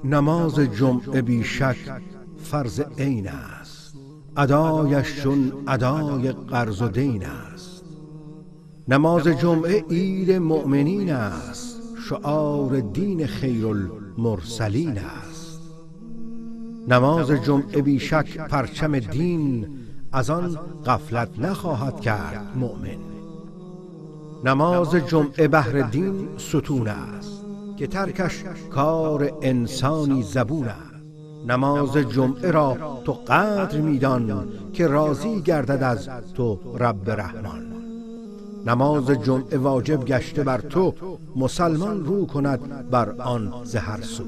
نماز جمعه بی شک فرض عین است، ادایش چون ادای قرض و دین است. نماز جمعه عید مؤمنین است، شعار دین خیر المرسلین است. نماز جمعه بی شک پرچم دین، از آن غفلت نخواهد کرد مؤمن. نماز جمعه بهر دین ستون است، که ترکش کار انسانی زبون است. نماز جمعه را تو قدر میدان، که راضی گردد از تو رب رحمان. نماز جمعه واجب گشته بر تو، مسلمان رو کند بر آن ز هر سو.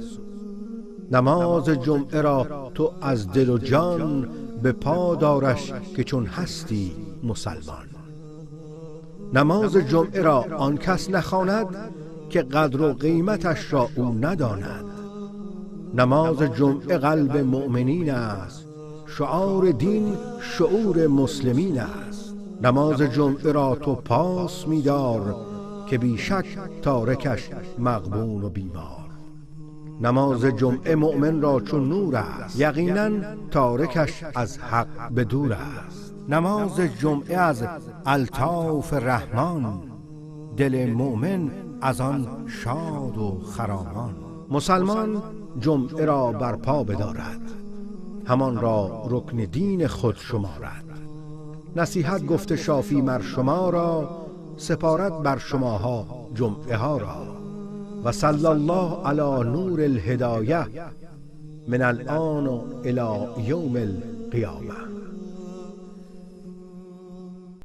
نماز جمعه را تو از دل و جان، به پا دارش که چون هستی مسلمان. نماز جمعه را آن کس نخواند، که قدر و قیمتش را او نداند. نماز جمعه قلب مؤمنین است، شعار دین شعور مسلمین است. نماز جمعه را تو پاس می‌دار، که بی شک تارکش مغبون و بیمار. نماز جمعه مؤمن را چون نور است، یقینا تارکش از حق به دور است. نماز جمعه از الطاف رحمان، دل مؤمن از آن شاد و خرامان. مسلمان جمعه را برپا بدارد، همان را رکن دین خود شمارد. نصیحت گفته شافی مر شما را، سپارت بر شماها جمعه ها را. و صلی الله علی نور الهدایه من الآن الی یوم القیامه.